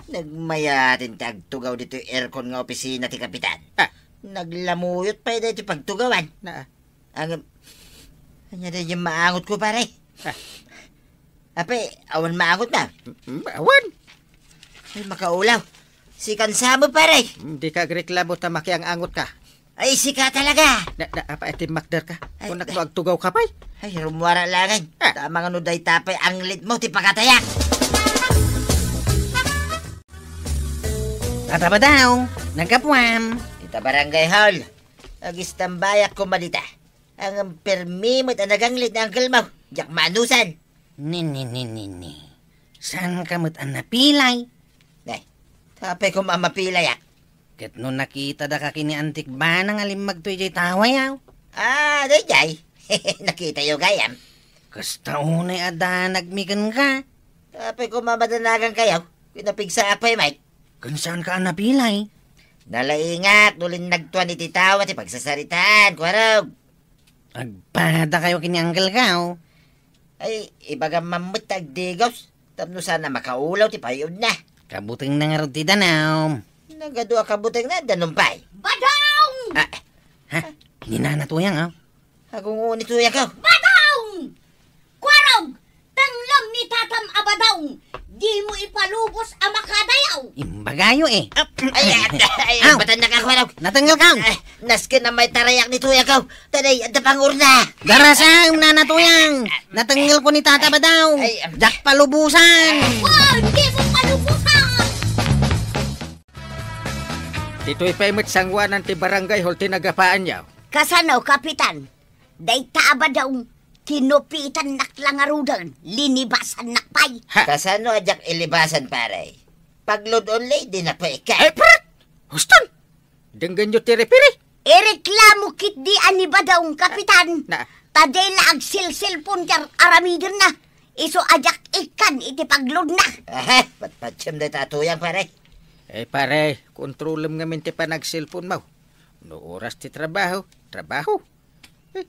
Nagmayaten ti agtugaw ditoy aircon nga opisina ti kapitan. Ah. Naglamuyot pay daytoy pagtugawan. Na. Ang, ania daytoy maangotko, pare? Ah. Apay, awan maangotna? Mm, awan. Ay, makaulaw. Sikan sa mo, pare. Mm, dika agreklamo ta makiang-angotka. Ay, sika talaga. Na, na, apay, timmakder ka? Ay, kunak no agtugawka pay. Ay, rummuara laeng. Ah. Tama nga no dayta pay anglitmo ti pakatayak. Tata Badong, naggapuam. Ita barangay hall. Agistambayak koma dita. Ang permi met a naganglit ni uncle mo. Diak maanusan. Ni, ni, ni, ni, ni. Saanka met a napilay? Nay, apay koma mapilayak? Ket no nakitada ka ken ni Antik Banang a limmagto idiay tawayaw? Ah, daydiay. Nakitayo gayam. Kasta unay a danagmi kenka. Apay koma madanagan kayo? Kinapigsa apay, Mike. Ken saanka a napilay? Nalaingak no linnagtuan iti tawa ti pagsasaritaan, Kuarog. Agpada kayo ken ni Uncle Gaw. Ay, ibagam man met ta agdigos. Tapno saan a makaulaw ti payudna. Kabutengna ngarud ti danum. Nagadu a kabutengna, danum pay. Badong! Ah, ha? Ni Nana Tuyang, ah. Agunguni, Tuyang ko. Badong! Kuarog! Tenglem ni tatam a Badong! Dimo ipalubos a makadayaw! Imbagayo, eh. Ay, ay, ay, Aw! Batan na ka, Kuarog. Natengel ka. Ay, nasken na may tarayak ni Tuyang ko. Taday, adda pangurna. Darasam, Nana Tuyang. Natengel ko ni Tata Badong. Ay, am- Diak palubusan. Wow, di mo palubusan! Ditoy pay met sanguanan ti barangay hall ti nagapaanyo. Kasano, Kapitan? Dayta a Badong, kinupitannak la ngaruden, linibasannak pay. Ha? Kasano a diak ilibasan, pare? Pag-load only, di na pay ka. Ay, prat! Huston! Denggenyo ti referee. Ireklamo ketdi a ni Badong, Kapitan. Na. Ta dayta la agsilsilpon ti ar-, aramidenna. Isu a diak ikkan iti pag-loadna. Aha, patpatsem dayta a Tuyang, pare. Eh, pare, kontrolem ngamin ti panagsilponmo. No oras ti trabaho, trabaho. Eh,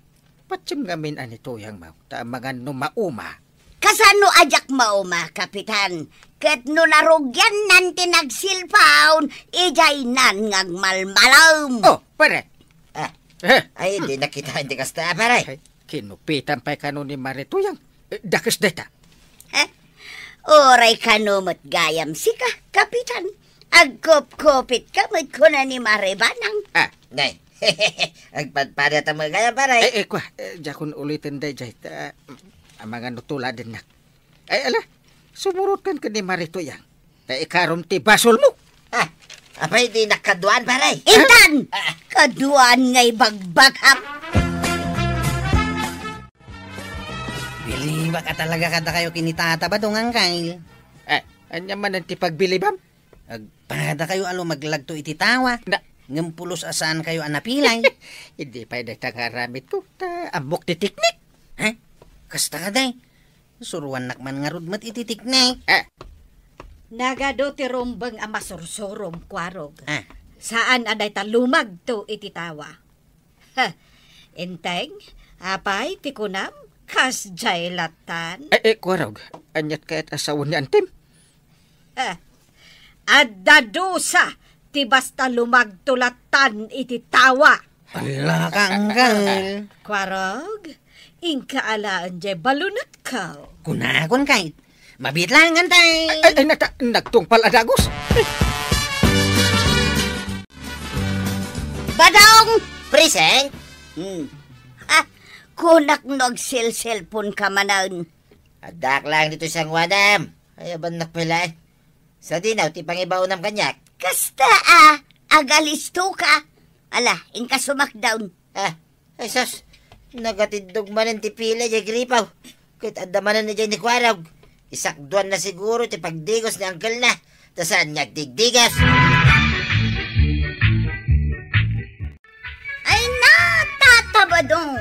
patsem ngamin a ni Tuyangmo, ta amangan no mauma. Kasano a diak mauma, Kapitan? Ket no narugiannan ti nagsilpon, idiaynan nga agmalmalem. Oh, pare. Ah. Eh. Ay, di nakita, hindi kasta, pare. Ay, kinupitan pay kano ni Mare Tuyang. Eh, dakes dayta. Eh, uray kano met gayam sika, Kapitan. Agkupkupit ka met kuna ni Mare Banang. Ah. Nay, agpadpada ta met gayam, pare. Eh, eh, kwa, eh, diakon uliten daydiay, ta, amangan no tuladennak. Ay, ala, sumurotkan ken ni Mare Tuyang. Ta ikarom ti basolmo. Ah, apay, di nakaduan, pare? Intan! Ah. Kaduan nga ibagbagak. Bilibak a talaga kadakayo ken ni Tata Badong, Angkay. Eh, ania manen ti pagbilibam? Agpadakayo a lumaglagto iti tawa. Na- Ngem pulos a saankayo a napilay. Idi pay dayta nga aramidko, ta ammok ti teknik. Ha? Kasta kadi? Suruannak man ngarud met iti teknik. Ah. Nagadu ti rumbeng a masursurom, Kuarog. Ah. Saan a dayta lumagto iti tawa. Ha, Enteng, apay ti kunam? Kasdiay lattan? Eh, eh, Kuarog, aniat kayat a sawen ni Antim? Eh, adda dusa ti basta lumagto lattan iti tawa. Ala ka, Angkay. Kuarog, inka alaen jay balunetko. Kunakon kay, mabiit laeng, Antay. Ay, ay, nata-, nagtungpal a dagus. Badong! Present? Hmm. Ha? Kunak no agselselpon ka manen. Addaak laeng ditoy sanguanam. Ay, abannak pay laeng. Sadino ti pangibaonam kaniak? Kasta a, agalisto ka. Ala, inka sumakdaw. Ah, ay sus, nagatiddog manen ti pila jay gripaw. Ket adda manen idiay ni Kuarog. Isakduanna siguro ti pagdigos ni angkelna, ta saan nga agdigdigos. Ay na, Tata Badong!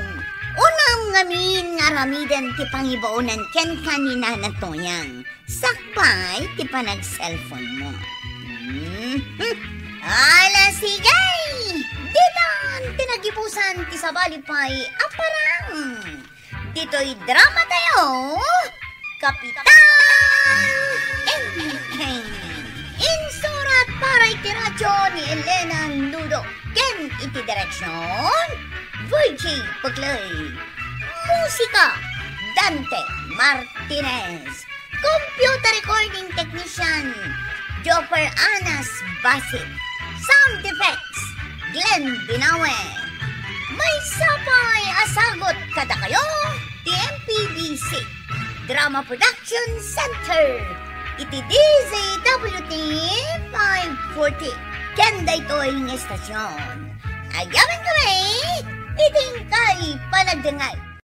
Unam ngamin nga aramiden ti pangibaonan kenka ni Nana Toyang. Sakbay ti panag-cellphone mo. Hmm. Ala, sige! Ditan ti nagibusan ti sabali pay a parang. Ditoy drama tayo, Kapitan Enteng. Insurat para iti radyo ni Elena Nudo ken iti direksion, Virgie Puclay. Musika, Dante Martinez. Computer recording technician, Jopper Anas Basit. Sound effects, Glenn Binawe. Maysa pay a sagut kadakayo ti M P B C Drama Production Center iti D Z W T five forty. Ken daytoy nga estasion, agyamankami iti inkay panagdengngeg.